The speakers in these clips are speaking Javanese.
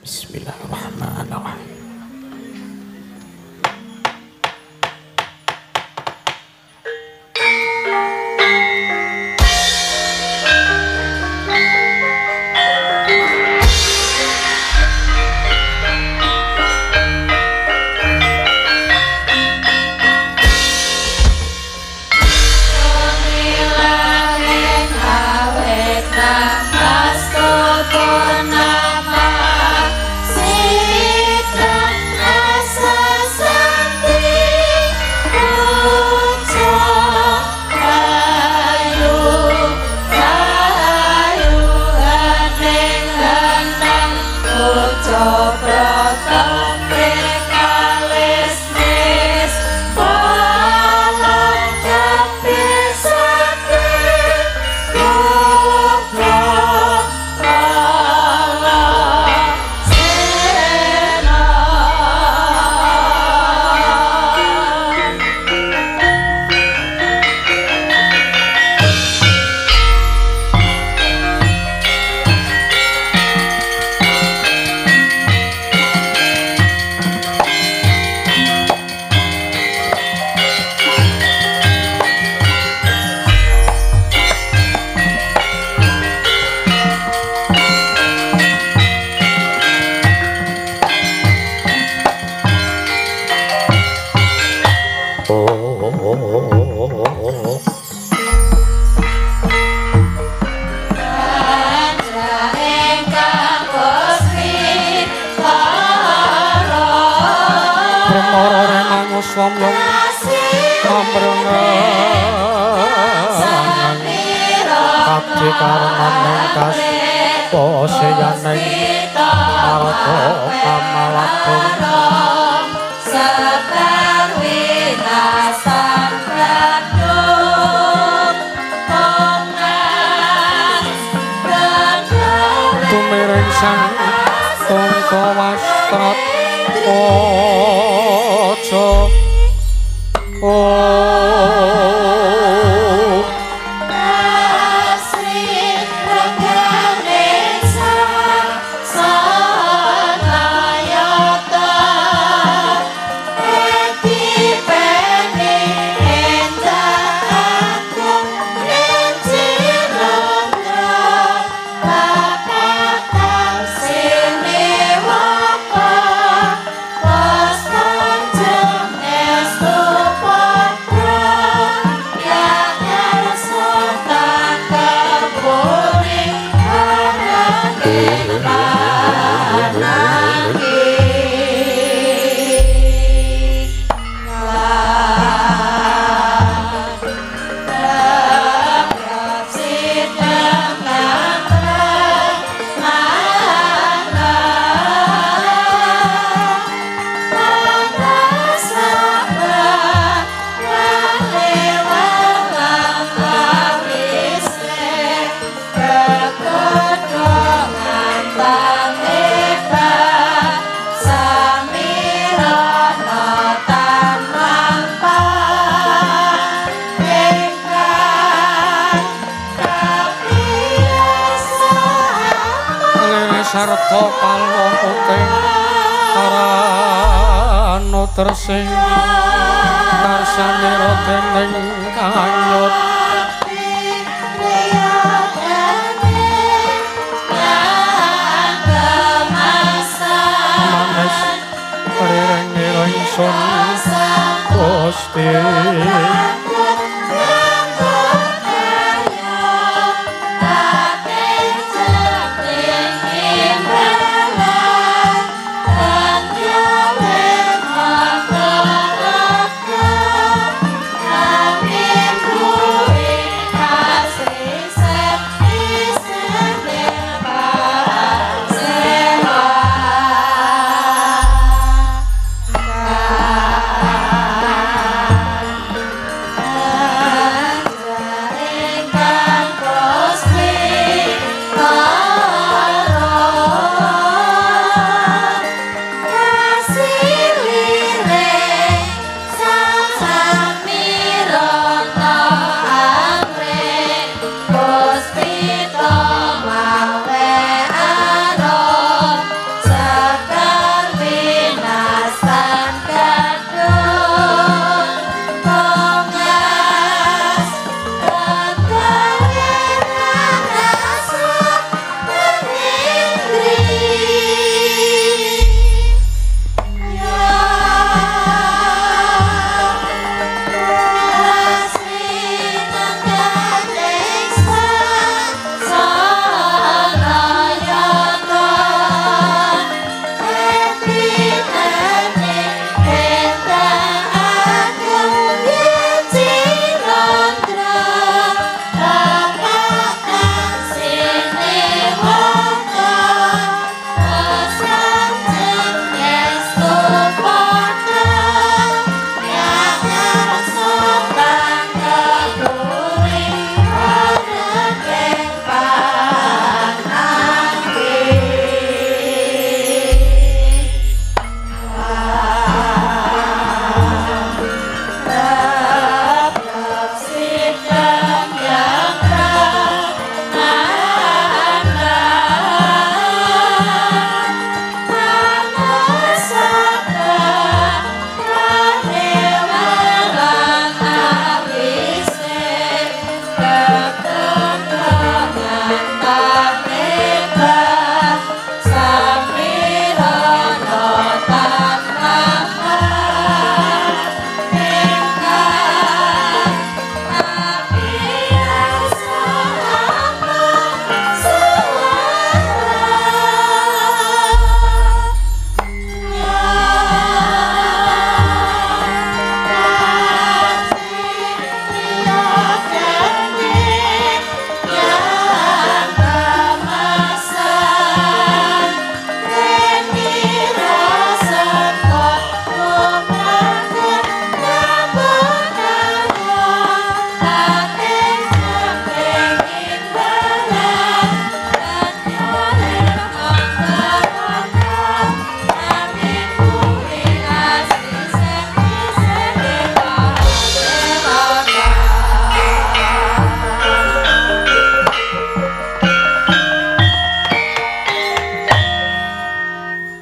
Bismillahirrahmanirrahim.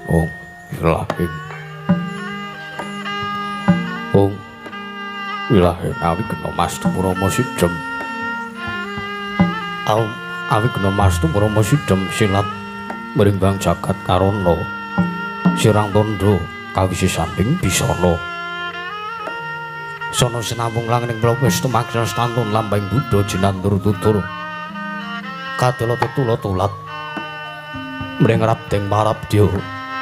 Ong ilahing Ong ilahing awigna mastu Rama sidhem. Awigna mastu Rama sidhem silat mrimbang jagat karana sirang tandha kawisi sanding bisana. Sono sinawung langing mlopis tumaksa stantun lambang buddha jinandur tutur kadala tetula tulat mring rabdeng marabdya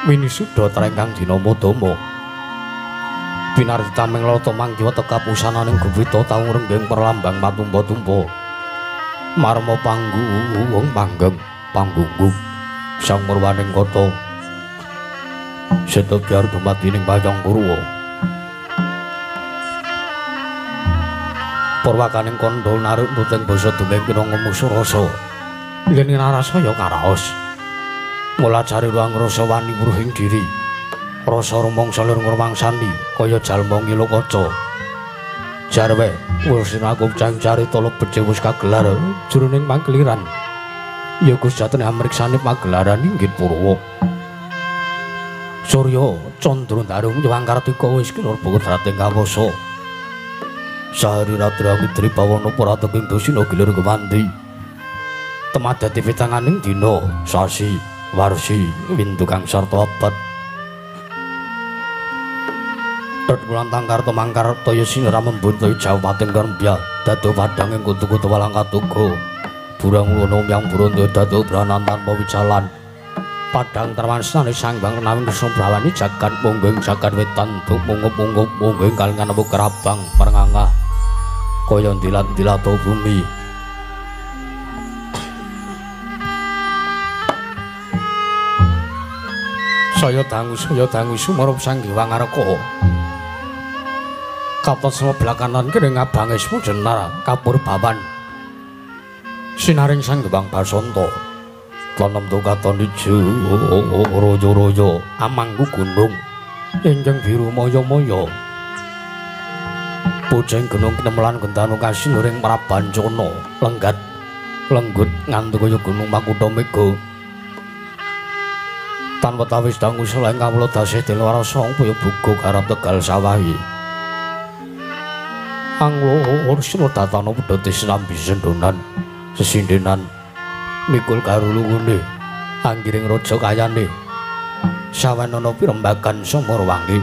winisuda trengkang dina madama pinarditaming lata manggiwa tekapusananing gupita taung renggeng perlambang matumpa-tumpa marma panggung manggeng panggunggung sang murwaning kota seta biar dumadi ning wayang Purwa. Purwakaning kandha naruk nuting basa dumeng kinanga musuh rasa yen narasaya karaos mulacari ruang rasa wani wuruhing diri rasa rumangsa lir ngrumangsani kaya jalma ngilo kaca jarwe wis aku carita lebet wis kagelar jroning pangkeliran ya Gusti jatene amriksane pagelaran inggih Purwa. Surya candra darung nyewang kartika wis kinurba kodrating kawasa sahari ratra ngidri bawana prateking dosina gilir kewanti temadati pitanganing dina sasi warsi windu kang sarta abad tet wulan tangkar tumangkar toya sinara membun toya jawating kerembya dado padhang ing kutu-kutu walang katuga burang wono myang buron dado branan tanpa wijalan padhang terwansane sangbang renawing Kresna Brawani jagat mungging jagat wetan duk mungup-mungup mungging kalingan empu kerabang perngangah kaya ndilat-ndilat bumi. Saya dangu sumurub Sang Hyang Ngarka. Katon sebelah kanan kene ngabangesmu jenar kapur bawan. Sinaring Sang Hyang Basanta. Tanem katon ijo royo-royo amangku gunung ingkang biru maya-maya. Pucing gunung kinemelan gentanu kasiluring Prabancana lenggat lenggut ngantuk kaya gunung Makutha Mega. Tan wetawis dangu selaing kawula dasih dilwarasa upaya buga garap tegal sawahi. Anglur sira datana pedhote sinambi sendonan sesindenan mikul karo lungune anggiring raja kayane sawanana pirembagan sumur wangi.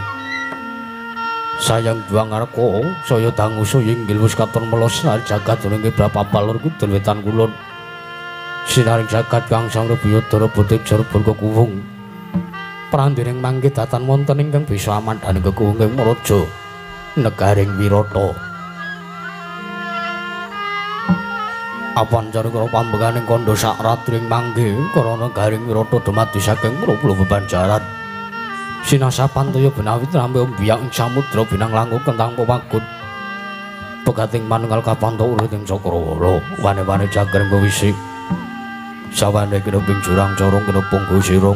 Sayang Hyang Ngarka saya dangu saya inggil wis katon melos jagat ning brapa palur kidul wetan kulon. Sinaring jagat kang Sang Rubiyadara bote jarbon kekuwung. Prandiring mangke datan wonten ingkang bisa amandhani kekuwunging raja negaring Wirata. Apan cara pambeganing kandha sak ratring mangke karana garing Wirata dumadi saking mrupu bebanjaran. Sinasapan toya benawi rambe mbiyak samudra binang langkung kentang pewagut. Pegating manunggal kapanto urip ing Cakrawala, wane-wane jager ngwisi. Sawane kinuping jurang corong kinupung sirung.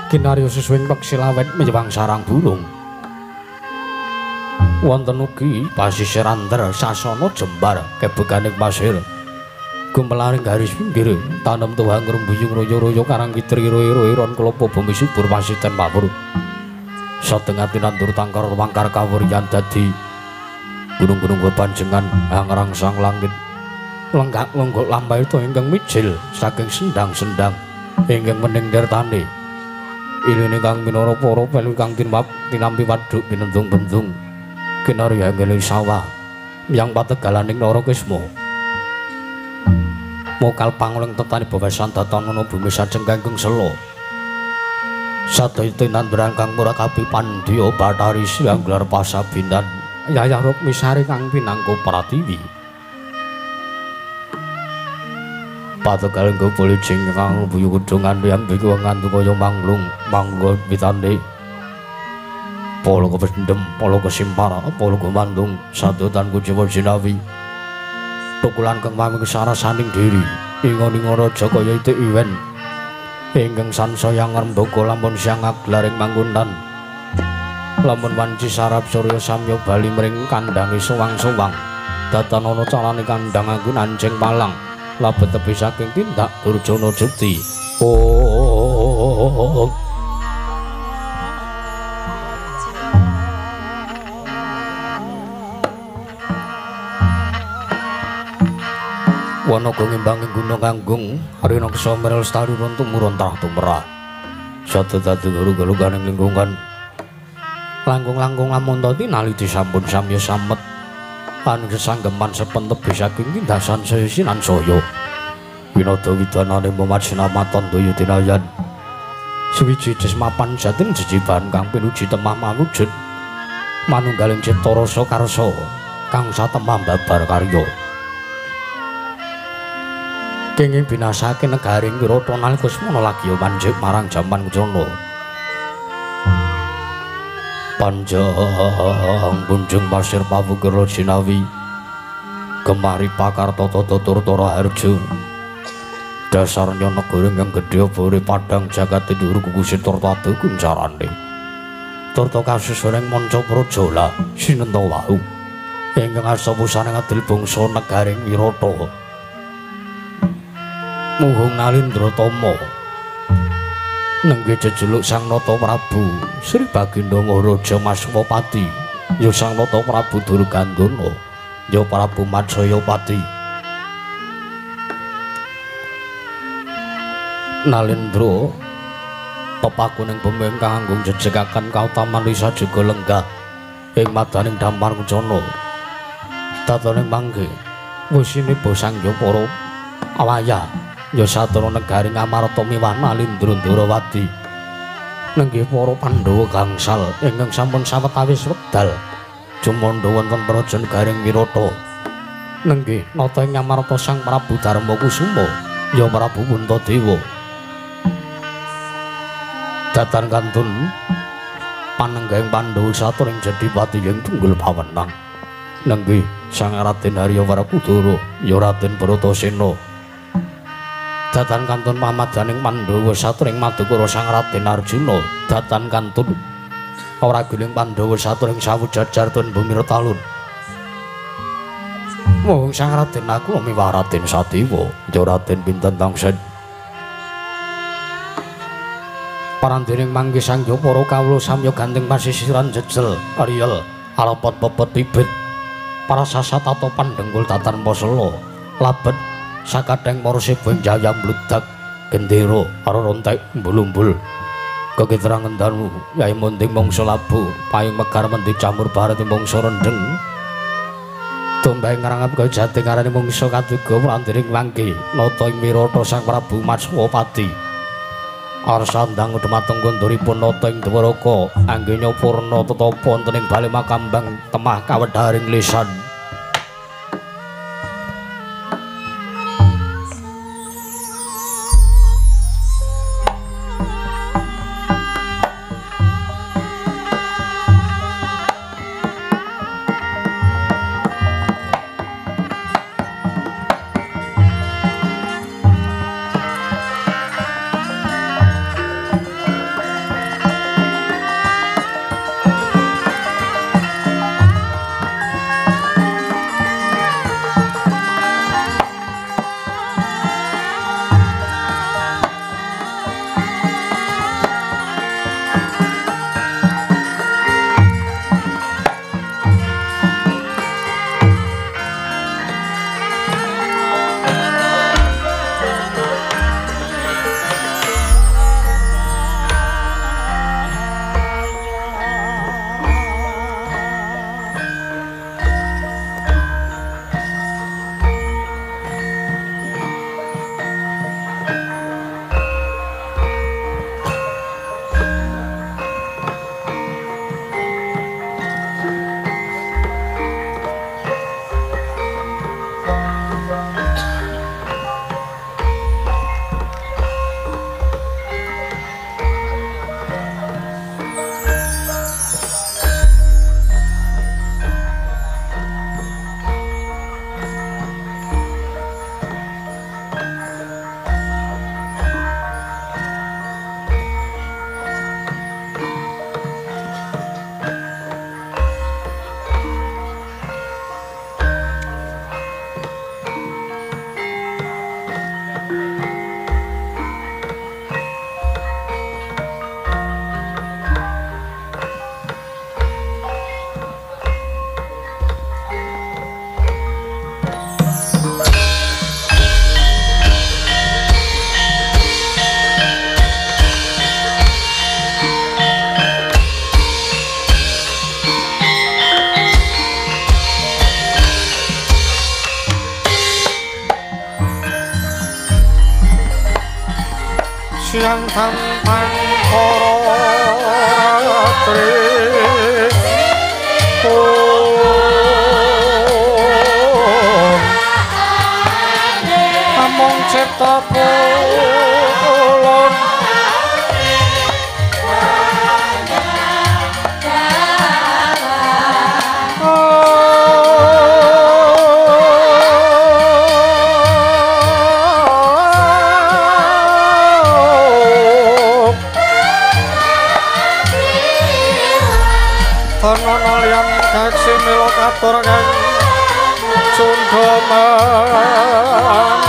Kinarya susuwing peksi lawet mejewang sarang burung. Wonten ugi pasisir ander sasana jembar kebeganing pasir. Gumelaring garis pinggir tanem tuwang ngrembuyung royo-royo karang kitri royo-royon klopo bumi subur pasiten mawur. Satengah tinandur tangkar wangkar kawuryan dadi gunung-gunung bepanjengan angrangsang langit. Lenggak lenggok lampah itu ingkang mijil saking sendang-sendang ingkang mening tirtane. Iline kang minara para pelu kang tinampi waduk binendung-bendung kinarya ngene sawah yang pategalaning Narakisma. Mokal pangling tetani bawasan datana bumi sajeng kangkung sela. Sadaya tinanduran kang murakabi pandya Bathari Siang gelar pasabinan Yayah Rukmisari kang pinangku pratiwi. Pategaling kupulijing kang buyu kudungan yang biku ngantu kaya manglung manggo witane. Polo kependem, polo kesimpara, polo kumandung, sadotan kuciwa jinawi. Tukulan kang mami kesarasaning diri, ingon-ingon raja kaya itik iwen. Ingkang sansaya ngrembaka lamun siang aglaring manggunan. Lamun wanci sarap surya samya bali mring kandhange sowang-sowang. Datan ana carane kandhang anggun anjing palang. Labet tepi saking tindak Durjana Jepti. Oh. Naga ngimbangi gunung kanggung rinaksa merel lestari tumurun trah tumrah. Sata dadi guru-guru ganing lingkungan. Langkung-langkung lamun tinali disampun samya samet. Lan sesanggeman sepentep saking tindasan sesinan saya. Winada widanane memajnamatan daya dinayan. Suwiji desmapan jatin jejiban kang pinuji temah manujud. Manunggaling cipta rasa karsa kang satemah babar karya. Kenging binasake negaring Wirata nalika semana lagi manjik marang jaman Kucana. Panjang punjung pasir pawukir jinawi gemari pakar tata tutur harjo. Dasarnya negara ingkang gedhe bore padhang jagat dhuwur kukusi turta kuncarane. Turta kasusuning manca praja sinenta wau ingkang asta pusane ngadil bangsa negaring Wirata. Muhung Nalindra Tama nenggih jejeluk Sang Nata Prabu Sri Baginda Maharaja Maswapati ya Sang Nata Prabu Durgandana ya Prabu Matsayapati. Nalindra tepakuning bumi ingkang anggung jejegaken kautaman risa juga lenggah ing madaning dampar kencana. Tataning mangke wisine bosangya para awaya ya satana negaring Amarta miwah Nalindra Ndrawati nenggih para Pandhawa gangsal ingkang sampun sawetawis wekdal jumandha wonten praja negaring Wirata. Nenggih nata ing Amarta Sang Prabu Darma Kusuma ya Prabu Puntadewa. Datan kantun panenggahing Pandhawa saturing jadipati ing tunggul pawenang. Nenggih Sang Raden Harya Werkudara ya Raden Bratasena. Datan kantun pamadaning Pandhawa saturing madukara Sang Raden Arjuna. Datan kantun wragiling Pandhawa saturing sawujajar tun bumi Retalun. Mung Sang Raden aku miwah Raden Sadewa ya Raden Pinten Tangsen. Parandiring mangke sangya para kawula samya gandeng pasisiran jejel riyel alepet pepet bibit para sasat atau pandengkul datan posela labet sakadeng para seba jaya mbludak gendera rontek mbulumbul kekitrangan danu yai munding mangsa labu payung megar mendi camur barat mangsa rendeng tumbang ngrangap kaya jati ngarani mangsa katiga prandiring mangke nata ing Wirata Sang Prabu Matswapati. Arsandang dhumateng konduripun nata ing Dwaraka anggenya purna tetapa wonten ing bale makambang temah kawedharing lisan. Tampang para ratri among cipta pulon katur kang cundha manik.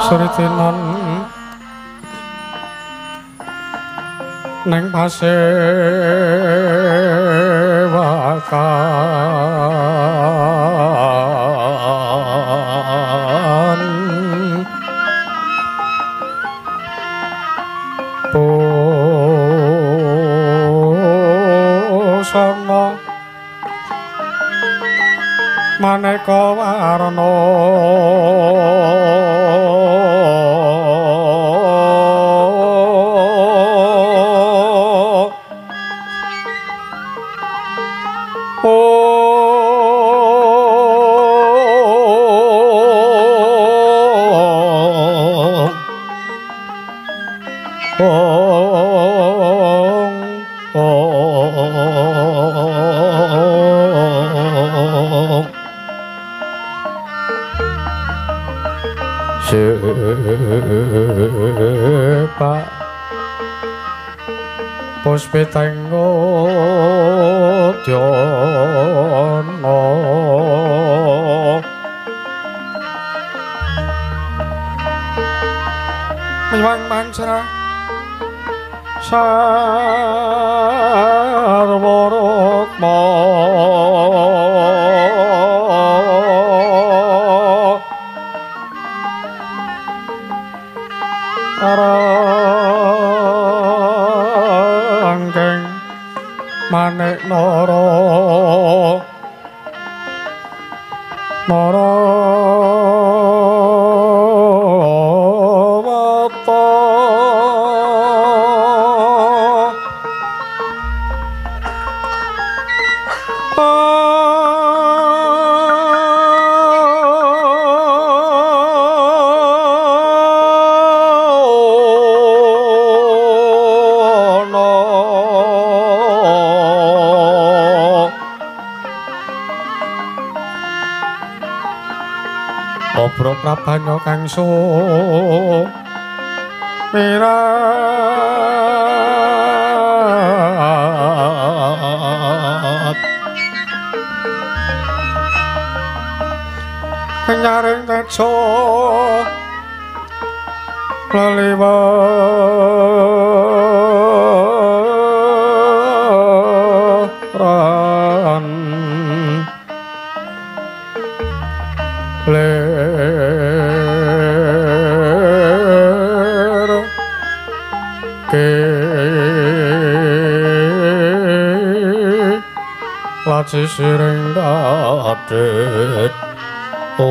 Suritinon neng pasewakan busana maneka warna Sepak puspiteng udyana miwang manca sarwa rukma arangkeng manik nara nara wata Obro prabanya kang sumirat kenyaring tejo leliweran lir ke laci siring dadit ong.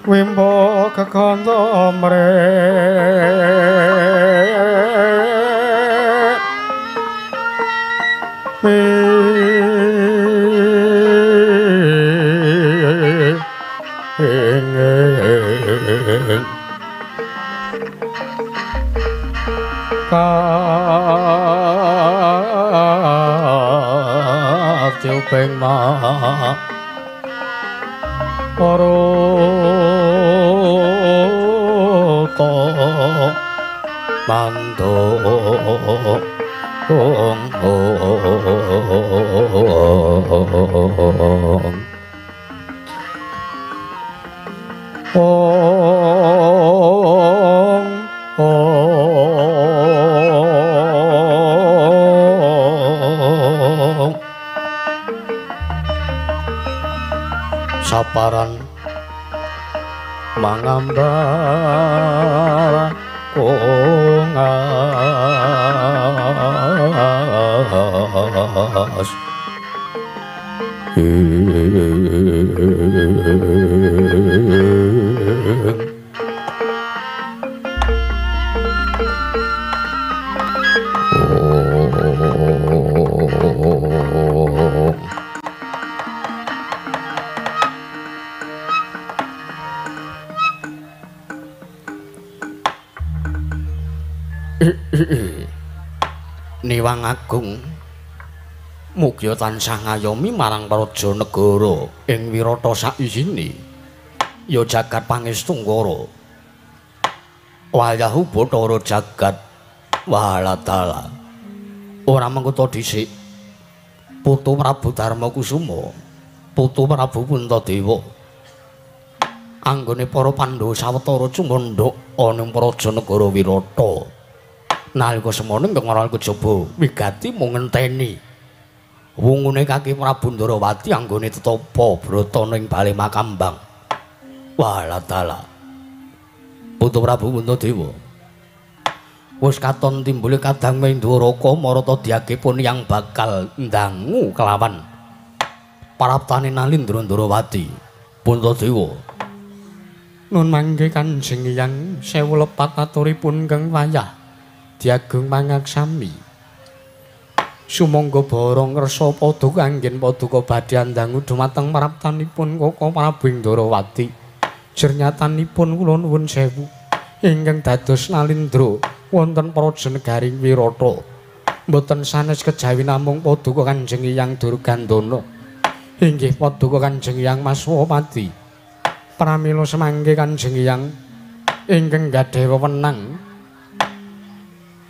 Wimbo kekanda mre Katyuping ma Paruta Manto Ong Ong Ong Saparan mangambar kongas Niwang Agung mugia tansah ngayomi marang praja negara ing Wirata saisine ya jagat pangestungkara wayahu bathara jagat walatala ora mengkota dhisik putu Prabu Darma Kusuma putu Prabu Puntadewa anggone para Pandhawa sawetara cumandhak ana ing praja negara Wirata. Nalika semono ingkang ora kejaba wigati mung ngenteni wungune kaki Prabu Ndrawati anggone tetapa brata ning bale Makambang. Walatala putu Prabu Puntadewa wis katon timbule kadang Minduraka marata diagipun yang bakal ndangu kelawan paraptane Nalindra Ndrawati. Puntadewa nun mangke Kanjeng Hyang sewu lepat aturipun kang wayah diagung mangaksami. Sumangga borong kersa paduka anggen paduka badhe andangu dumateng praptanipun Kaka Prabu Ndrawati. Jernyatanipun kula nuwun sewu ingkang dados Nalindra wonten praja negari Wirata. Mboten sanes kejawi namung paduka Kanjeng Hyang Durgandana. Inggih paduka Kanjeng Hyang Maswapati. Pramila semangke Kanjeng Hyang ingkang gadhahi wewenang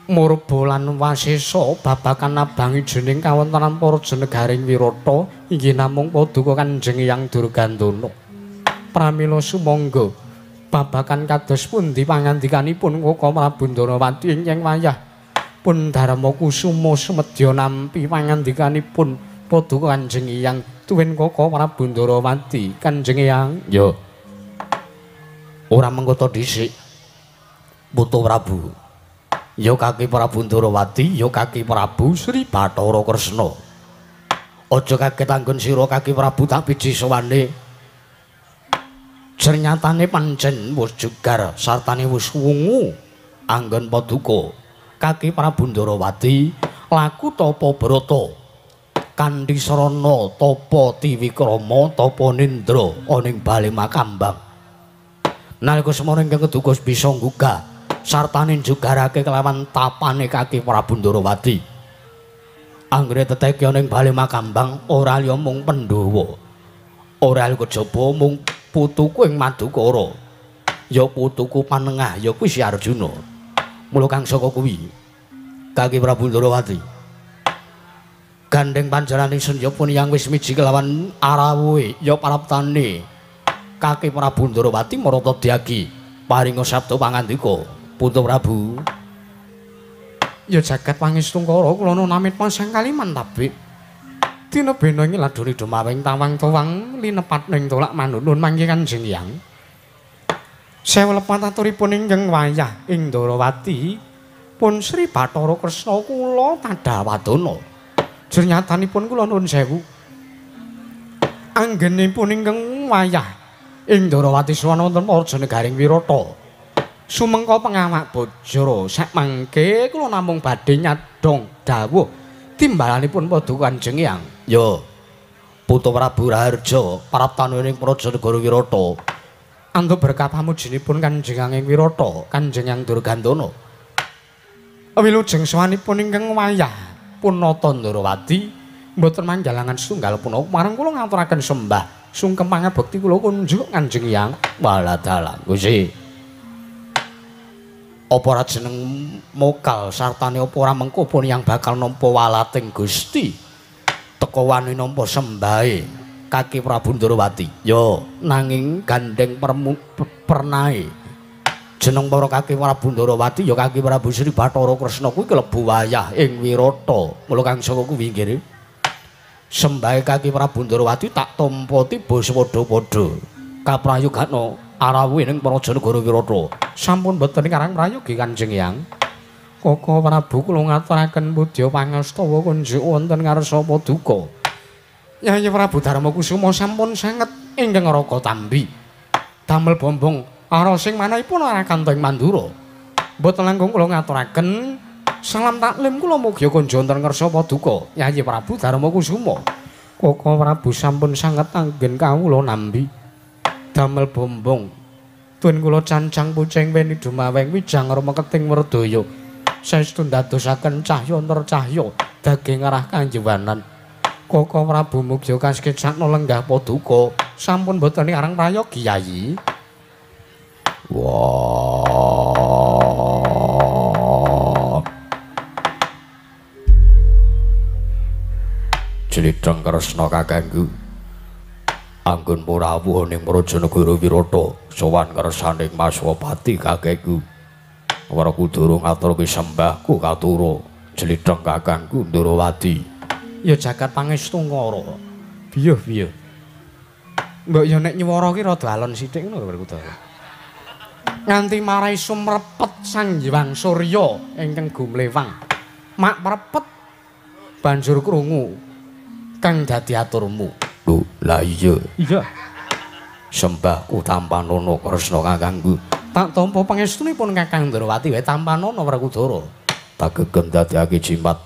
murba lan wasesa babagan abang ijening kawontenan praja negaring Wirata inggih namung paduka Kanjeng Hyang Durgandana. Pramila sumangga babagan kados pundi pangandikanipun Kaka Prabu Ndrawati ingkang wayah pun Darma Kusuma sumedya nampi pangandikanipun paduka Kanjeng Hyang tuwin Kaka Prabu Ndrawati. Kanjeng Hyang ya ora mengkota dhisik putu Prabu ya kaki Prabu Ndrawati ya kaki Prabu Sri Bathara Kresna. Aja kaget anggon sira kaki Prabu tak biji sowane. Jernyatane pancen wis jegar sartane wis wungu anggon paduka kaki Prabu Ndrawati laku tapa brata kanthi sarana tapa tiwikrama tapa nindra ana ing bale Makambang. Nalika semono ingkang keduga bisa nggugah sartane njugarake kelawan tapane kaki Prabu Ndrawati. Anggone teteki ana ing bale Makambang ora liya mung Pandhawa. Ora liya kejaba mung putuku ing Madukara. Ya putuku panengah ya kuwi si Arjuna. Mula kang saka kuwi kaki Prabu Ndrawati gandeng panjenengan ingsun ya pun yang wis miji kelawan arawuhe ya praptane kaki Prabu Ndrawati marata dyagi paringa sabda pangandika. Putu Prabu ya jagat pangestungkara kula namit pasang kaliman tabik dina bena ing ladune dumawing tawang-tawang linepat ning tolak manunun mangke Kanjeng Hyang. Sewu lepat aturipun ingkang wayah ing Ndrawati Pun Sri Bathara Kresna kula tadhawadana. Jernyatanipun kula nuwun sewu. Anggenipun ingkang wayah ing Ndarawati sowan wonten Praja Negaring Wirata. Sumengka pengawak bojora sakmangke kula namung badhe nyadhong dawuh timbalanipun Paduka Kanjeng Hyang. Ya. Putu Prabu Raharja praptane ing Praja Negara Wirata. Antuk berkah pamujinipun Kanjeng Hyang Wirata, Kanjeng Hyang Durgandana. Wilujeng sowanipun ingkang wayah punata Ndarawati mboten manggalangan setunggal punapa marang kula ngaturaken sembah sungkem pangabekti kula kunjuk Kanjeng Hyang. Waladalah Gusti. Apa ora jeneng mokal sartane apa ora mengko pun yang bakal nampa walating Gusti. Teka wani nampa sembahe Kaki Prabu Ndarawati. Ya, nanging gandeng pernae jeneng para Kaki Prabu Ndarawati ya Kaki Prabu Sri Bathara Kresna kuwi klebu wayah ing Wirata. Mula kang saka kuwi nggih. Sembahe Kaki Prabu Ndarawati tak tampa tiba sepadha-padha. Kaprayogana arawuh ing Praja Negara Wirata. Sampun boten karang prayogi Kanjeng Hyang. Koko Prabu kula ngaturaken pudya pangastawa kunjuk wonten ngarsa paduka. Yayi Prabu Darma Kusuma sampun sanget ingkang raka tambi. Damel bombong ara sing manahipun ora kanto ing Mandura. Mboten langkung kula ngaturaken salam taklim kula mugi kunjuk wonten ngarsa paduka. Yayi Prabu Darma Kusuma. Koko Prabu sampun sanget anggen kawula nambi. Damel bombong tun kula cancang pucing weni dumaweng wijang remeketing werdaya. Saestu ndadosaken cahya nercahya daging arah kanjewanan. Koko Prabu mugi kasekecakna lenggah paduka. Sampun boten arang prayogi Yayi. Wah. Jlidheng Kresna kakangku. Anggon rawuh ning Praja Negara Wirata sowan kersaning Maswapati kakekku. Werkudara ngaturke sembahku katura jlidheng kakangku Ndarawati. Ya jagat pangestu ngara. Biyuh biyuh. Mbok ya nek nyuwara ki rada alon sithik ngono lho Werkudara. Nganti marai sumrepet Sang Hyang Surya ingkang gumlewang. Mak prepet banjur krungu kang dadi aturmu. Lho, lah iya. Iya. Sembahku tampanana Kresna kakangku. Tak tampa pangestunipun Kakang Ndarawati wae tampanana Werkudara. Tagegen dadekake jimat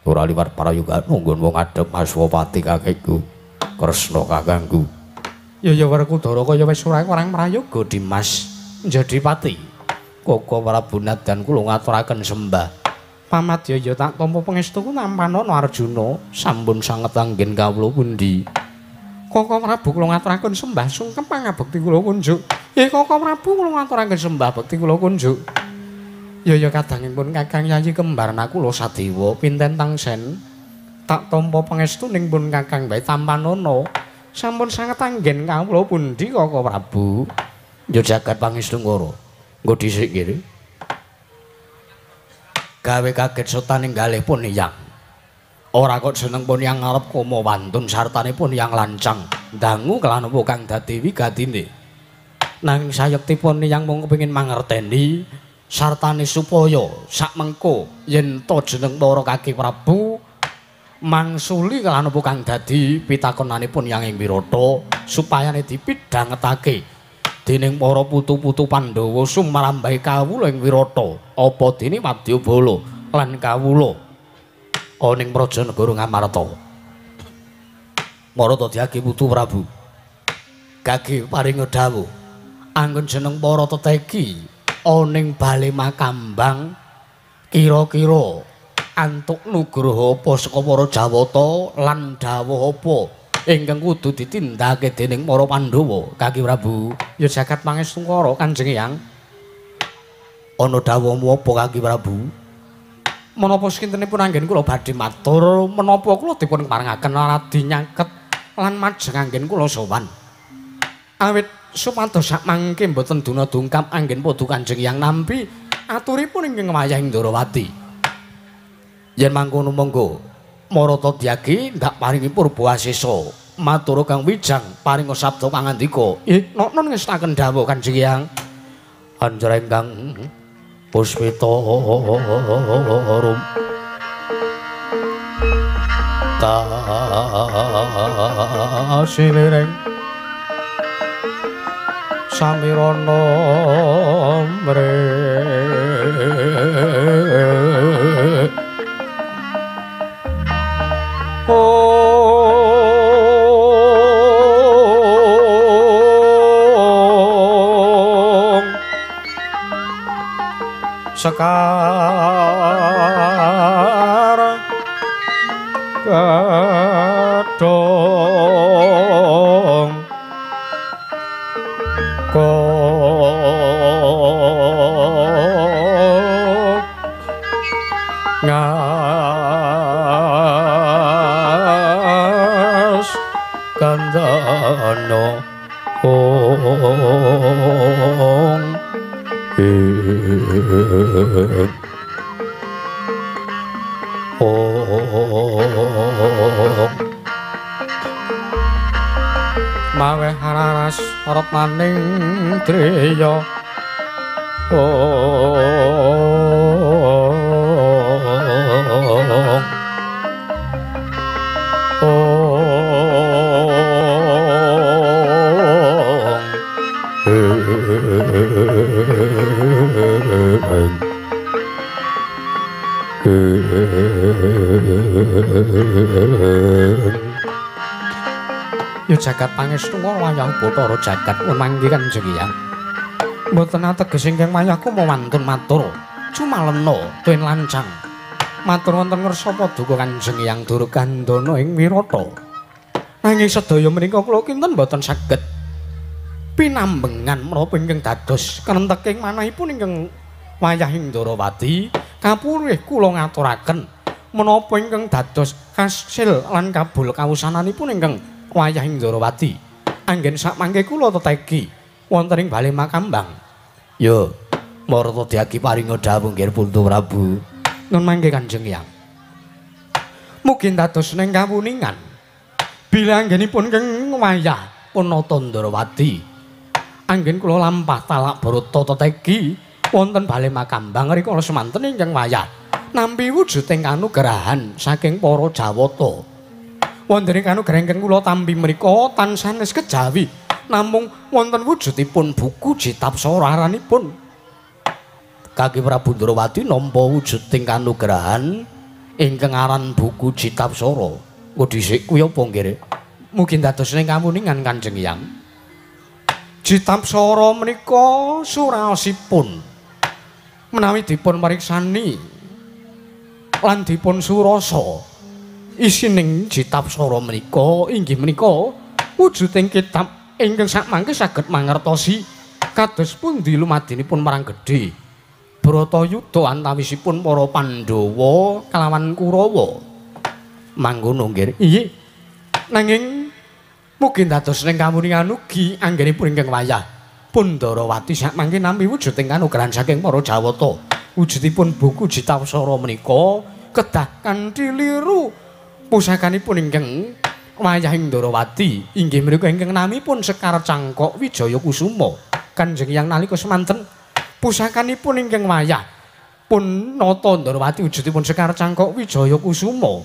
ora liwat prayogana nggon wong adhep Aswapati kakekku. Kresna kakangku. Ya ya Werkudara kaya wis ora orang prayoga Dimas njadi pati. Koko Prabu Nadan kula ngaturaken sembah. Pamadya ya tak tampa pangestuku tampanana Arjuna sampun sanget anggen kawula pundi. Koko Prabu kula ngaturaken sembah sungkem pangabekti kula kunjuk. Koko Prabu kula ngaturaken sembah bekti kula kunjuk. Ya ya kadangipun Kakang Yayi kembar Nakula Sadewa pinten tangsen tak tampa pangestuning pun Kakang bae tampanana. Sampun sanget anggen kawula pundi Koko Prabu. Ya jagat pangestu ngara. Nggo dhisik kene. Gawe kaget setaning galih pun yang. Ora kok jeneng pun yang ngarep koma wantun sartane pun yang lancang. Dangu kelan apa kang dadi wigatine. Nanging sayektipun yang mung kepengin mangerteni sartane supaya sakmengko yen to jeneng para Kaki Prabu mangsuli kelan apa kang dadi pitakonanipun yang ing Wirata supayane dipidhangetake dening para putu-putu Pandhawa sumrambahe kawula ing Wirata apa dene wadyabala lan kawula ana ing Praja Negara Ngamarta. Marata diagi putu Prabu gage paringa dawuh anggon jeneng para teteki ana ing bale makambang kira-kira antuk nugraha apa saka para Jawata lan dawuh apa ingkang kudu ditindakake dening para Pandhawa Kaki Prabu. Ya jagat pangestu ngara Kanjeng Hyang. Ana dawuhmu apa Kaki Prabu? Menapa sakintenipun anggen kula badhe matur menapa kula dipun parengaken radi nyaket lan majeng anggen kula sowan. Awit supados sakmangke mboten duna dungkap anggen padha Kanjeng Hyang nampi aturipun ingkang wayah ing Ndarawati. Yen mangkono monggo Marata Dyagi ndak paringi purba asesa matur Kang Wijang paringa sabda pangandika. Noknon ngestaken dawuh Kanjeng Hyang. Anjra ingkang Puspita Arum kasiliring samirana mre Sekar kedhong ngas kandhana ong mawe hararas retnaning driya Ya jagat pangestu wayah Bathara jagat manggi Kanjeng Hyang. Mboten ateges ingkang wayahku mawantun matur cumalena tuen lancang. Matur wonten ngersa paduka Kanjeng Hyang Durgandana ing Wirata. Nanging sedaya menika kula kinten mboten saged pinambengan menapa ingkang dados krenteking manahipun ingkang wayah Indrawati kapurih kula ngaturaken menapa ingkang dados kasil lan kabul kawusananipun ingkang wayah Indrawati. Anggen sakmangke kula tetegi wonten ing bale Makambang. Ya, marta diagi paringa dawuh nggih Putu Prabu. Nun mangke Kanjeng Hyang. Mugi dados ning kawuningan bilih anggenipun ingkang wayah Punata Ndrawati. Anggen kula lampah talak brata tetegi wonten bale Makambang rikala semanten ingkang wayah nampi wujuding kanugrahan saking para Jawata. Wonten ing kanugrahan ingkang kula tampi menika tansah sanes kejawi namung wonten wujudipun buku Jitapsara aranipun. Kaki Prabu Ndrawati nampa wujuding kanugrahan ingkang aran buku Jitapsara. Engko dhisik kuwi apa nggih? Mugi dados ing kawuningan Kanjeng Hyang. Jitapsara menika suraosipun menawi dipun mariksani lan dipun surasa isining Jitapsara menika inggih menika wujuding kitab ingkang sakmangke saged mangertosi kados pundi lumadinipun perang gedhe Bratayuda antawisipun para Pandhawa kalawan Kurawa. Mangkono nggih. Inggih. Nanging mugi dados ing kawuningan ugi anggenipun ingkang wayah Pundarawati sakmangke nampi wujuding kanugrahan saking para Jawata. Wujudipun buku Jitapsara menika kedah kanthi liru pusakanipun ingkang wayah Indrawati inggih menika ingkang namipun Sekar Cangkok Wijaya Kusuma. Kanjeng Hyang nalika semanten pusakanipun ingkang wayah Punata Ndrawati wujudipun Sekar Cangkok Wijaya Kusuma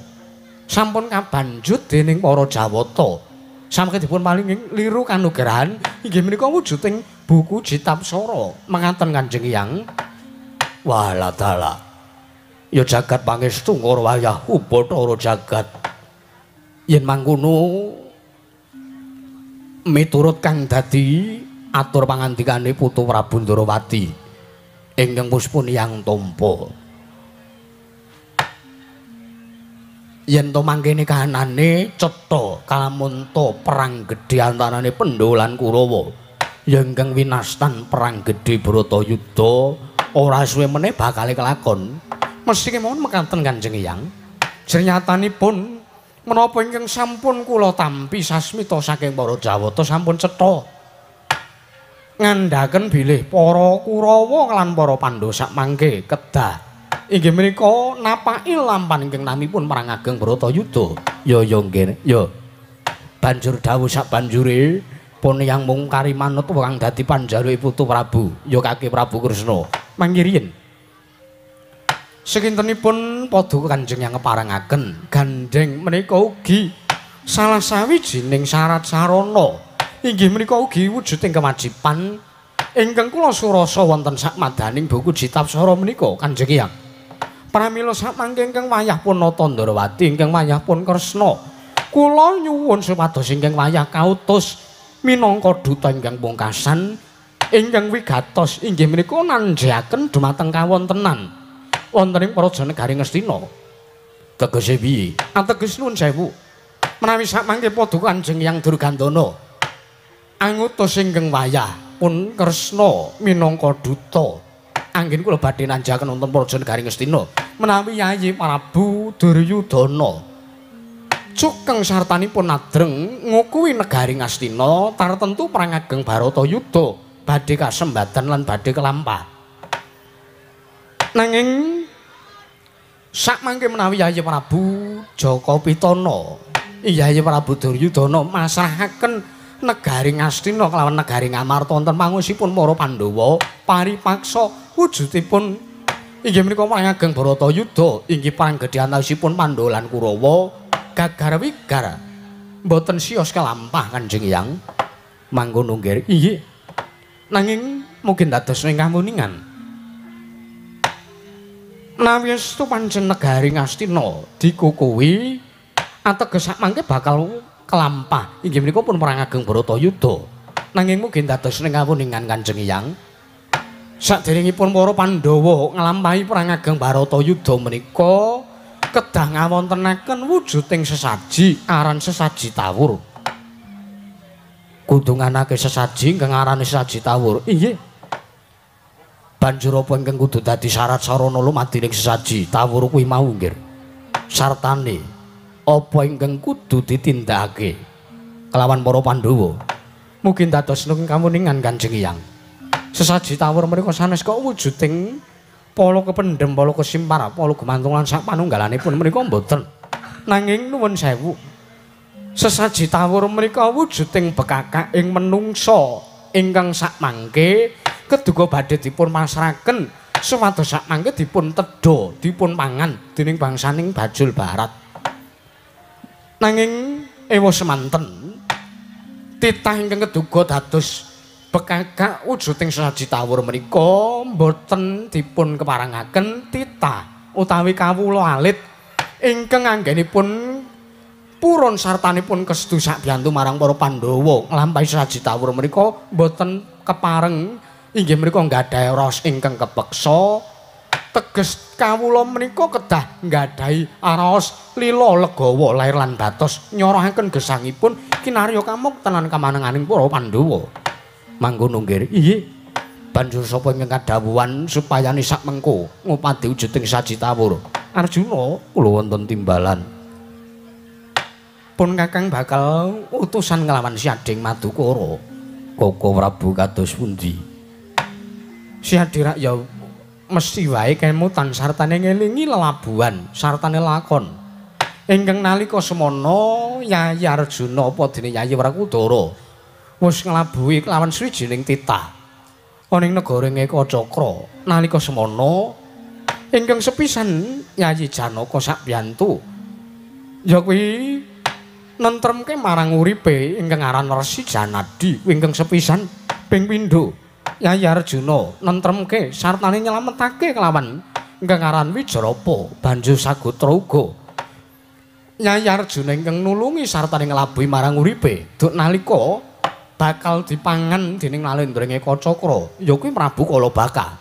sampun kabanjut dening para Jawata. Samangke dipun paringi liru kanugrahan inggih menika wujuding buku Jitapsara. Mangaten Kanjeng Hyang. Walah dalah. Ya jagat pangestu ngara wayah Bathara jagat. Yen mangkono miturut kang dadi atur pangandikane Putu Prabu Ndrawati ingkang puspun Hyang tampa. Yen to mangkene kahanane cetha kalamunta perang gedhe antarane Pandhawa lan Kurawa ya ingkang winastan perang gedhe Bratayuda ora suwe meneh bakal kelakon. Mesti kemawon mekaten Kanjeng Hyang. Jernyatanipun menapa ingkang sampun kula tampi sasmita saking para Jawata sampun cetha ngandhaken bilih para Kurawa lan para Pandhawa sakmangke kedah inggih menika napaki lampan ingkang namipun perang ageng Bratayuda. Ya ya nggih. Ya. Banjur dawuh sabanjure pun yang mung kari manut kang dadi panjaluke Putu Prabu, ya Kaki Prabu Kresna. Mangke riyin. Sekintenipun Paduka Kanjeng yang ngeparengaken gandheng menika ugi salah sawijining syarat sarana inggih menika ugi wujuding kewajiban ingkang kula surasa wonten sakmadaning buku Jitapsara menika Kanjeng Hyang. Pramila samangke ingkang wayah pun Nata Ndrawati ingkang wayah pun Kresna kula nyuwun supados ingkang wayah kautus minangka duta ingkang pungkasan ingkang wigatos inggih menika nanjaken dumateng kawontenan wonten ing Praja Negari Ngastina. Tegese piye? Ateges nuwun sewu. Menawi samangke Paduka Kanjeng Hyang Durgandana angutus ingkang wayah pun Kresna minangka duta anggen kula badhe nanjaken wonten Praja Negari Ngastina menawi Yayi Prabu Duryudana cukeng sartanipun nadreng ngukuhi negari Ngastina tartentu perang ageng Baratayuda badhe kasembadan lan badhe kelampah. Nanging sakmangke menawi Yayi Prabu Jaka Pitana Yayi Prabu Duryudana masrahaken negari Ngastina kelawan negari Ngamarta wonten pangusipun para Pandhawa paripaksa wujudipun inggih menika perang ageng Baratayuda inggih perang gedhe antawisipun Pandhawa lan Kurawa gagar wigar mboten sios kelampah Kanjeng Hyang. Mangkono nggih. Inggih. Nanging mungkin dados ing kamuningan menawi estu pancen negari Ngastina dikukuhi ateges sakmangke bakal kelampah inggih menika pun perang ageng Baratayuda. Nanging mungkin dados ing kamuningan Kanjeng Hyang saderengipun para Pandhawa nglampahi perang ageng Baratayuda menika kedah ngawontenaken wujuding sesaji aran sesaji tawur. Kudu nganake sesaji ingkang arane sesaji tawur. Inggih. Banjur apa ingkang kudu dadi syarat sarana lumadining sesaji tawur kuwi mau nggih? Sartane apa ingkang kudu ditindakake kelawan para Pandhawa? Mugi dados ing kamuningan Kanjeng Hyang. Sesaji tawur menika sanes kok wujuding pala kependhem, pala kesimpar, pala gumantung lan sak panunggalanipun menika mboten. Nanging nuwun sewu. Sesaji tawur menika wujuding bekakak ing menungsa ingkang sakmangke keduga badhe dipun pasrahaken supados sakmangke dipun tedha, dipun pangan dening bangsaning Bajul Barat. Nanging ewa semanten titah ingkang keduga dados bekakak wujuding sesaji tawur menika mboten dipun keparengaken titah utawi kawula alit ingkang anggenipun purun sartanipun kestu sakbiyantu marang para Pandhawa nglampahi sesaji tawur menika mboten kepareng inggih menika nggadahi raos ingkang kepeksa. Teges kawula menika kedah nggadahi raos lila legawa lair lan batos nyorohaken gesangipun kinarya kamukten lan kamanenganing para Pandhawa. Mangkono nggih. Inggih. Banjur sapa ingkang kadhawuhan supayane sak mengko ngupadi wujuding saji tawur? Arjuna kula wonten timbalan. Pun kakang bakal utusan nglawan Si Ading Madukara. Koko Prabu kados pundi? Si Adhi rak ya mesti wae kemutan sartane ngelingi lelabuhan, sartane lakon. Ingkang nalika semana Yayi Arjuna apa dene Yayi Wrakudara wis nglabuhi kelawan swijining titah ana ing negara Ekacakra. Nalika semana ingkang sepisan Yayi Janaka sakbiyantu ya kuwi nentremke marang uripe ingkang aran Resi Janadi ingkang sepisan ping pindho Yayi Arjuna nentremke sartane nyelametake kelawan ingkang aran Wijrapa banjur sagotra uga Yayi Arjuna ingkang nulungi sartane nglabuhi marang uripe duk nalika bakal dipangan dening Nalendra Ekacakra ya kuwi Prabu Kalabaka.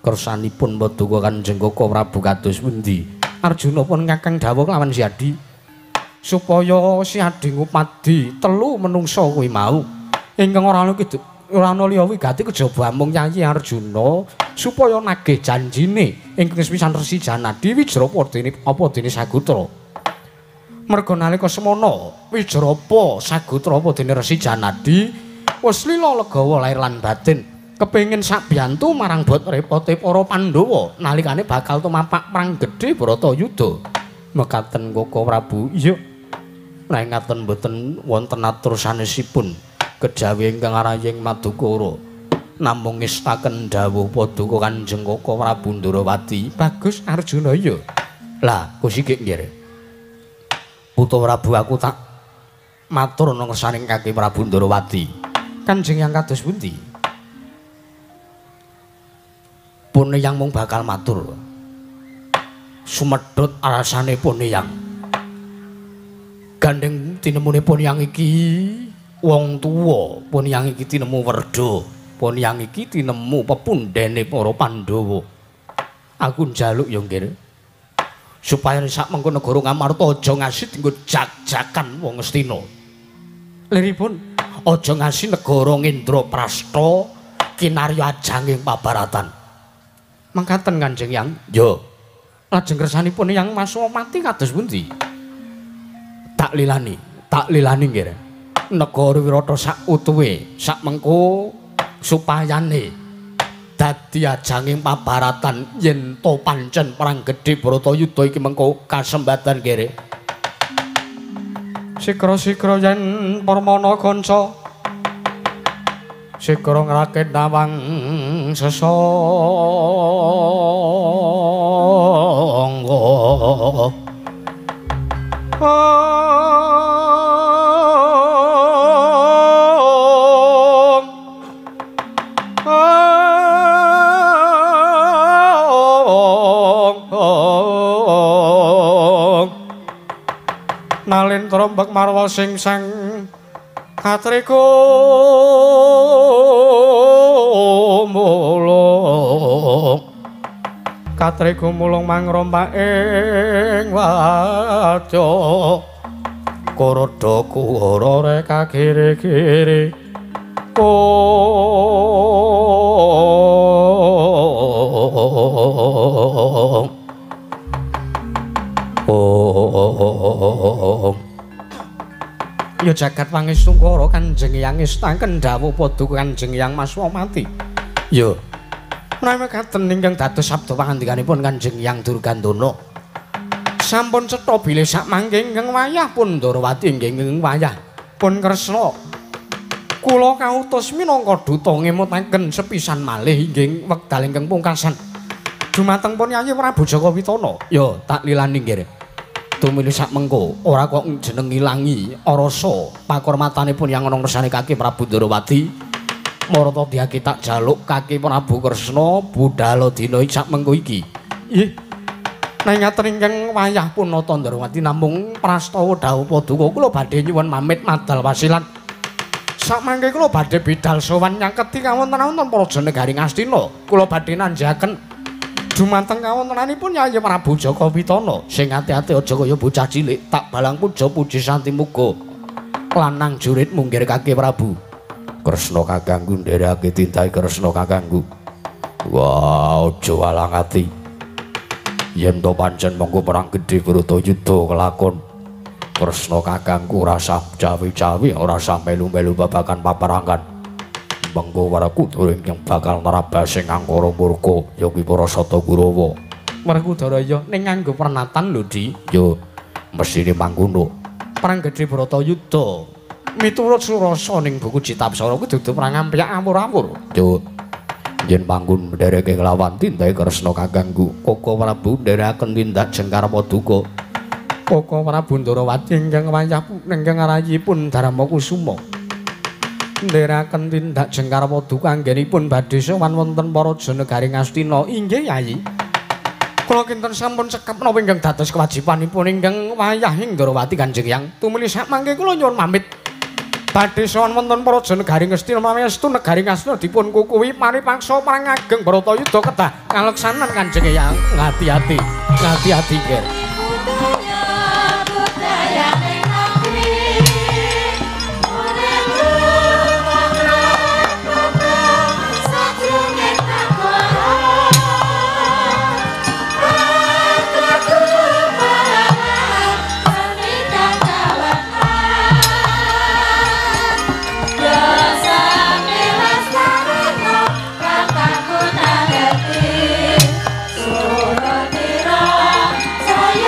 Kersanipun Paduka Kanjeng Koko Prabu kados pundi? Arjuna pun kakang dawuh kelawan Si Adhi supaya Si Adhi ngupadi telu menungsa kuwi mau ingkang ora ana ora ana liya wigati kejaba amung Yayi Arjuna supaya nagih janjine ingkang sepisan Resi Janadi Wijrapa dene apa dene sagotra. Merga nalika semana Wijrapa sagotra apa dene Resi Janadi wis lila legawa lair lan batin kepengin sakbiyantu marang bot repote para Pandhawa nalikane bakal tumapak perang gedhe Baratayuda. Mekaten Koko Prabu. Iya. Nek ngaten mboten wonten atur sanesipun kejawi ingkang araying Madukara. Namung ngestaken dawuh paduka Kanjeng Koko Prabu Ndrawati. Bagus Arjuna ya. Lah, Kusiki nggih. Putra Prabu aku tak matur nang ngersaning Kaki Prabu Ndrawati. Kanjeng yang kados pundi? Pun yang mung bakal matur. Sumedhut alasane pun yang. Gandeng tinemune pun yang iki wong tuwa, pun yang iki tinemu werda, pun yang iki tinemu pepundhene para Pandhawa. Aku njaluk ya nggih. Supaya sak mengko negara Ngamarta aja ngasih dienggo jak-jakan wong Ngastina. Liripun aja ngasih negara Ngendraprasta kinarya ajanging pabaratan. Mangkaten Kanjeng Yang. Ya. Lajeng kersanipun Yang Maswamati kados pundi? Tak lilani nggih. Negara Wirata sak utuhe, sak mengko supayane dadi ajanging pabaratan yen to pancen perang gedhe Bharatayuda iki mengko kasembatan nggih. Sikra-sikra yen permana kanca sikra ngrakit nawang sesangga. Nalin trombak marwa sing sang katriku mulung, katriku mulung mangrompak ing wadya Kuroda kuwara reka kiri-kiri. Oh. Ya jagat pangestungkara Kanjeng Hyang ngestaken dawuh paduka Kanjeng Hyang Maswamati. Ya. Menawi mekaten ingkang dados sabda pangandikanipun Kanjeng Hyang Durgandana. Sampun cetha bilih sak mangke ingkang wayah pun Ndrawati inggih wayah pun Kresna. Kula kautus minangka duta ngemutaken sepisan malih inggih wekdal ingkang pungkasan. Dumateng pun Yayi Prabu Jaka Witana. Ya, tak lilani nggih. Tumili sak mengko ora kok jeneng ngilangi rasa pakurmatanipun yang ana ngersane Kaki Prabu Ndrawati. Marata diaki tak jaluk Kaki Prabu Kresna budhal dina sak mengko iki. Nggih. Nek ngaten ingkang wayah punata Ndrawati namung prastawa dawuh paduka kula badhe nyuwun pamit madal wasilan. Sak mangke kula badhe bidal sowan nyaketi kawontenan Praja Negari Ngastina. Kula badhe nanjaken dumateng kawontenanipun Yayi Prabu Jaka Witana. Sing ati-ati aja kaya bocah cilik, tak balang puja puji santi muga lanang jurit munggir Kaki Prabu. Kresna kakangku ndereke tintai Kresna kakangku. Wah, aja walang ati. Yen to pancen mengko perang gedhe Bharatayuda kelakon. Kresna kakangku ora sah cawi-cawi, ora sah melu-melu babagan paperangan. Mengko Werkudara ingkang bakal nerabas sing angkara murka ya kuwi para Sata Kurawa. Werkudara ya ning nganggo pernatan lho, Di. Ya mesthine mangkono. Perang gedhe Bharatayuda miturut surasa ning buku Citapsara kuwi dudu perang ampyak awur-awur. Ya yen mangkon ndereke nglawan tindake Kresna kakangku, Koko Prabu nderekaken tindak jengkar paduka. Koko Prabu Ndrawati ingkang wayah ingkang rayipun Darma Kusuma. Ndherekaken tindak jengkar paduka anggenipun badhe sowan wonten Praja Negari Ngastina. Inggih Yayi. Kula kinten sampun cekap napa ingkang dados kewajibanipun ingkang wayah ing Ndrawati Kanjeng Hyang. Tumuli sak mangke kula nyuwun pamit. Badhe sowan wonten Praja Negari Ngastina mamestu Negari Ngastina dipun kukuwi paripaksa perang ageng Bharatayuda kedah kaleksanan Kanjeng Hyang. Ngati-ati, ngati-ati nggih. Saya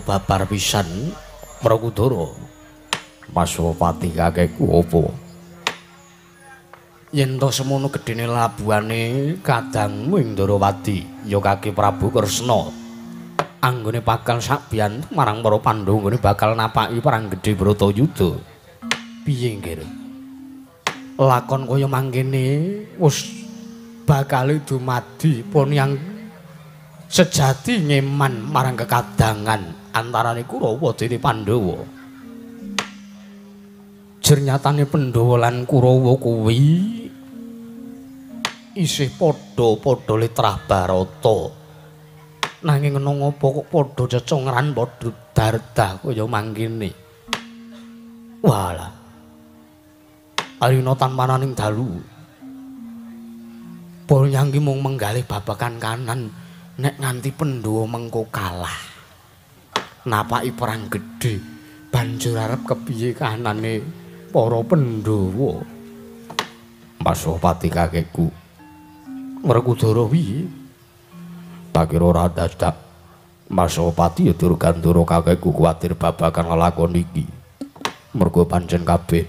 babar pisan Werkudara. Maswapati kakekku apa? Yen to semono gedene labuhane kadangmu ing Ndarawati ya Kaki Prabu Kresna. Anggone bakal sakbiyantu marang para Pandhawa nggone bakal napaki perang gedhe Bratayuda. Piye nggih? Lakon kaya mangkene wis bakal dumadi pun yang sejati ngeman marang kekadangan antarane Kurawa dene Pandhawa. Jernyatane Pandhawa lan Kurawa kuwi isih padha-padha litrah Barata. Nanging ana ngapa kok padha cecongran padha dardah kaya mangkene. Walah. Arina tanpananing dalu. Ponyangki mung menggalih babagan kanan nek nganti Pandhawa mengko kalah. Napaki perang gedhe banjur arep kepiye kahanane para Pandhawa. Maswapati kakekku. Werkudara piye? Tak kira ora dadak. Maswapati ya Durgandara kakekku kuwatir babagan lelakon iki. Mergo pancen kabeh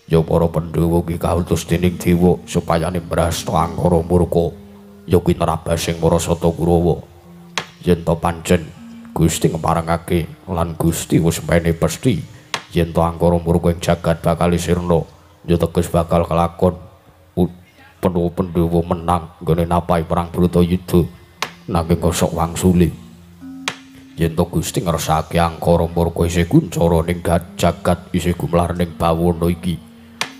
ya para Pandhawa ki kautus dening dewa supaya nembrasta angkara murka ya kuwi nerabasing para Sata Kurawa. Yen to pancen Gusti ngeparengake lan Gusti wis mene pesthi yen to angkara murka ing jagat bakal sirna ya teges bakal kelakon Pandhawa menang nggone napai perang Bratayuda nanging kosok wangsule. Yen to Gusti ngersake angkara murka isih kuncara ning jagat isih gumlar ning bawana iki.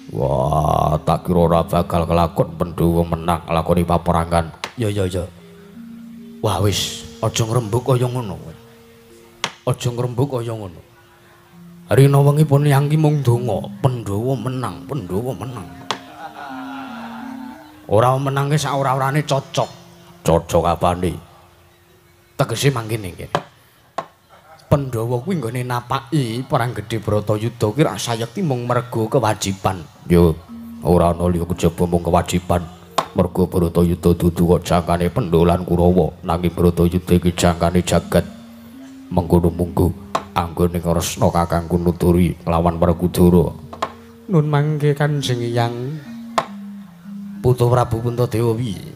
Wah, tak kira ora bakal kelakon Pandhawa menang nglakoni paperangan. Ya ya ya. Wah wis, aja ngrembug kaya ngono. Aja ngrembug kaya ngono. Rina wengi pun yang ki mung donga, Pandhawa menang, Pandhawa menang. Ora menangke sak ora-orane cocok. Cocok apane? Tegese mangkene iki. Pandhawa kuwi nggone napaki perang gedhe Bratayuda ki rak sayekti mung mergo kewajiban. Ya ora ana liya kejaba mung kewajiban. Mergo Bratayuda dudu kok jangkane Pandhawa lan Kurawa, nanging Bratayuda iki jangkane jagat. Mengkono munggo anggone Kresna kakangku nuturi lawan Werkudara. Nun mangke Kanjeng Hyang Putu Prabu Puntadewa piye?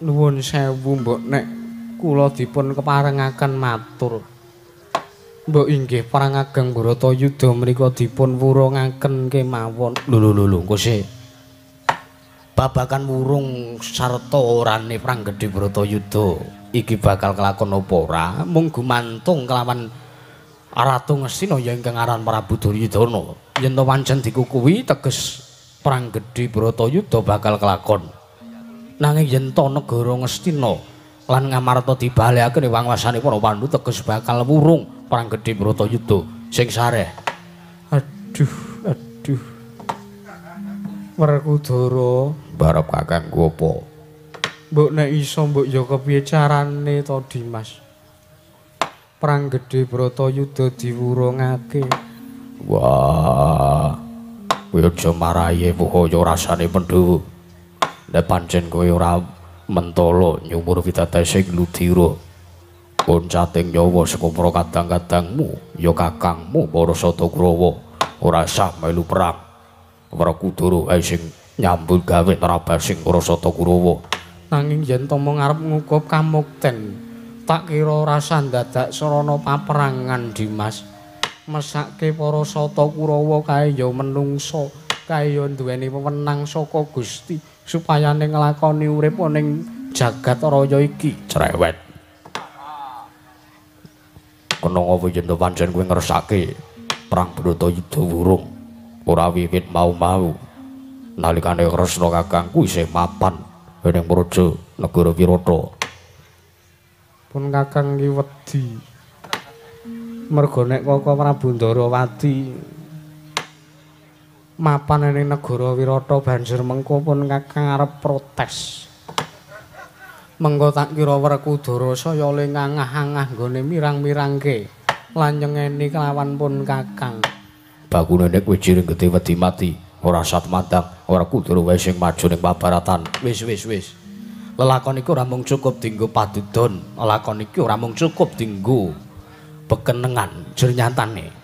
Nuwun sewu mbok nek kula dipun keparengaken matur. Mbok inggih perang ageng Bratayuda menika dipun wurungaken kemawon. Lho lho lho engko sik. Babagan wurung sarta orane perang gedhe Bratayuda iki bakal kelakon apa ora mung gumantung kelawan Ratu Ngastina ya ingkang aran Prabu Duryudana. Yen to pancen dikukuhi teges perang gedhe Bratayuda bakal kelakon. Nanging yen to negara Ngastina lan Ngamarta dibalekake ning wangwasane para Pandhu teges bakal wurung perang gedhe Bratayuda sing sareh. Aduh, aduh. Werkudara, barep kakangku apa? Mbok nek iso mbok ya kepiye carane to Dimas? Perang gedhe Bratayuda diwurungake. Wah. Kowe aja marahi pohaya rasane Pandhawa. Nek pancen kowe ora mentala nyumur widatesing ludira oncating nyawa saka para kadang-kadangmu ya kakangmu para Sata Kurawa ora sah melu perang. Werkudara ae sing nyambut gawe nerabasing para Sata Kurawa. Nanging yen to mung arep ngukup kamukten, tak kira ora dadak sarana paperangan Dimas. Mesake para Sata Kurawa kae ya menungsa, kae ya duweni wewenang saka Gusti supayane nglakoni urip ning jagat raya iki. Cerewet. Kena apa yen to pancen kowe ngersake perang Bratayuda wurung ora wiwit mau-mau. Nalikane Kresna kakangku isih mapan ning praja negara Wirata. Pun kakang ki wedi. Mergo nek Kaka Prabu Ndarawati mapan ning negara Wirata banjur mengko pun kakang arep protes. Mengko tak kira Werkudara saya le ngangah-angah nggone mirang-mirangke lan nyengeni kelawan pun kakang. Bakune nek kowe jiring gedhe wedi mati, ora sat mandang, ora Kudara wae sing maju ning pabaratan. Wis wis wis. Lelakon iki ora mung cukup dienggo padudon, lelakon iki ora mung cukup dienggo bekenengan jernyatane.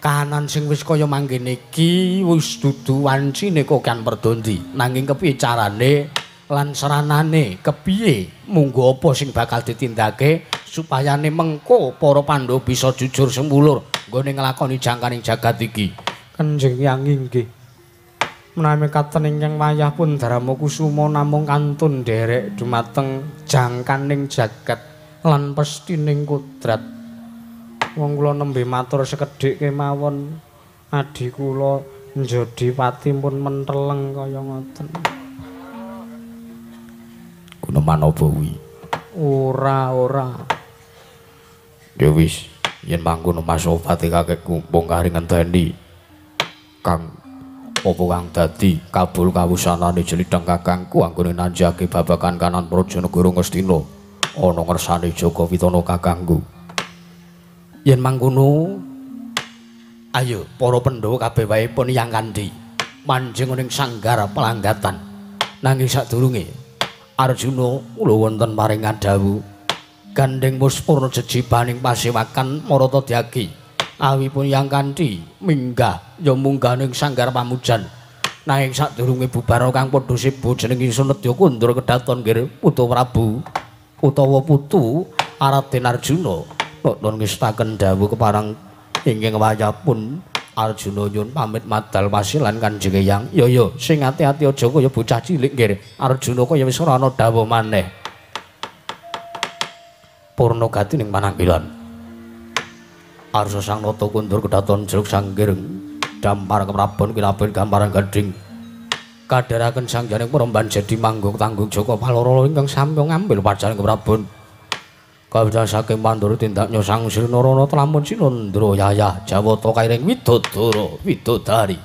Kahanan sing wis kaya mangkene iki wis dudu wancine kokan perdondi. Nanging kepiye carane lan seranane, kepiye munggo apa sing bakal ditindake supayane mengko para Pandhawa bisa jujur semulur nggone nglakoni jangkaning jagat iki. Kanjeng Hyang inggih. Menawi mekaten ingkang wayah pun Darma Kusuma namung kantun nderek dumateng jangkaning jagat lan pestining kodrat. Wong kula nembe matur sekedhik kemawon adhi kula Njodipati pun menteleng kaya ngoten. Guneman apa kuwi? Ora, ora. Ya wis, yen mangkono Masopati kakekku mung kari ngenteni Kang apa kang dadi kabul kawusanane jelidhang kakangku anggone nanjake babagan kanan praja negara Ngastina ana ngersane Jaka Witana kakangku. Yen mangkono ayo para Pandhawa kabeh wae pun yang kanthi manjing ning sanggar pelanggatan. Nanging sadurunge Arjuna kula wonten paringan dawuh gandeng muspurna jejibaning pasewakan Marata Dyaki. Awipun yang kanthi minggah ya munggah ning sanggar pamujan. Nanging sadurunge bubar kang padha seba jeneng ingsun nedya kundur kedaton nggir Putu Prabu utawa putu Raden Arjuna. Nuwun ngestaken dawuh keparang ingkang wayahpun Arjuna nyuwun pamit madal pasilan Kanjeng Hyang. Ya ya sing ati-ati aja kaya bocah cilik nggir. Arjuna kaya wis ora ana dawuh maneh. Purna gati ning pananggilan. Arsa sang nata kundur kedaton jeruk sanggir dampar keprabon kilabon gamparan gading kadharaken sang janing peremban jadi manggung tanggung Jaka Paloro ingkang samya ngambil pacaran keprabon kawita saking Pandhara tindaknya sang Sri Narana tlamun Sinandra yayah Jawata kairing widodara widodari.